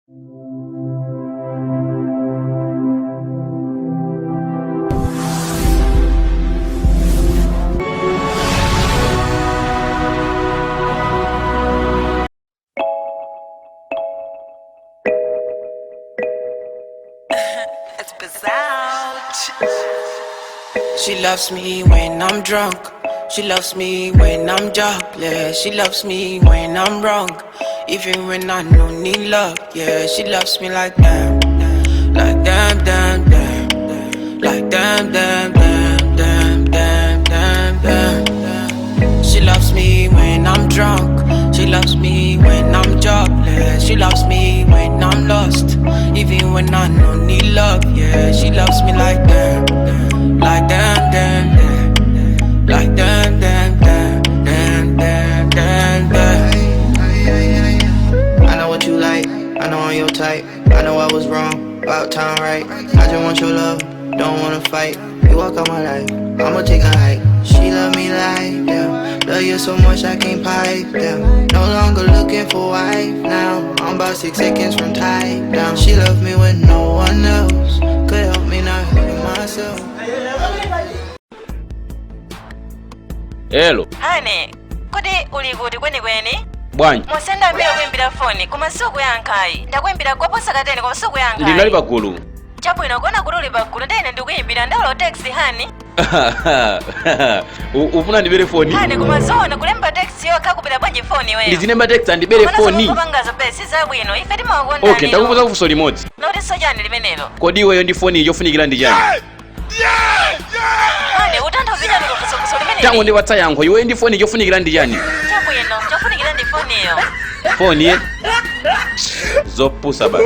She loves me when I'm drunk. She loves me when I'm jobless. She loves me when I'm wrong. Even when I don't need love. Yeah, she loves me like damn. Like damn, damn, damn. Like damn, damn, damn, damn, damn, damn, damn. She loves me when I'm drunk. She loves me when I'm jobless. She loves me when I'm lost. Even when I don't need love. Yeah, she loves me like damn. Like damn, damn, damn. Like damn, damn, damn, damn, damn, damn, damn. I know what you like, I know I'm your type. I know I was wrong, about time, right? I just want your love, don't wanna fight. You walk out my life, I'ma take a hike. She love me like them, love you so much I can't pipe them. No longer looking for wife now. I'm about 6 seconds from tied down. She loved me when no one else could help me not hurting myself. Hello. Honey, kodi uli kuti kwenikweni? Bwanji. Musenda mbira kuimbira foni koma sikuyankhayi. Ndakuimbira koposa kateni koma sikuyankhayi. Ndinali pagulu. Chabwino kuona kuti uli pagulu ndi ine ndikuimbira ndaulo text honey. Ufuna ndibere foni? Honey koma zoona kulemba text yokha kupita bwanji foni iweyo. Ndizinemba text andibere foni. Kupangazo besi zabwino ife timakukonda. Okay, ndakufunsa kufunso limodzi. Noti sojani limenelo. Kodi iweyo ndi foni yofunikira ndi chani? Honey, utanthauza chani kufunso limenelo? Tangu ndipatsa yankho, iweyo ndi foni yofunikira ndi chani? Chabwino, chofunikira ndi foniyo. Foni ye? Zopusa basi.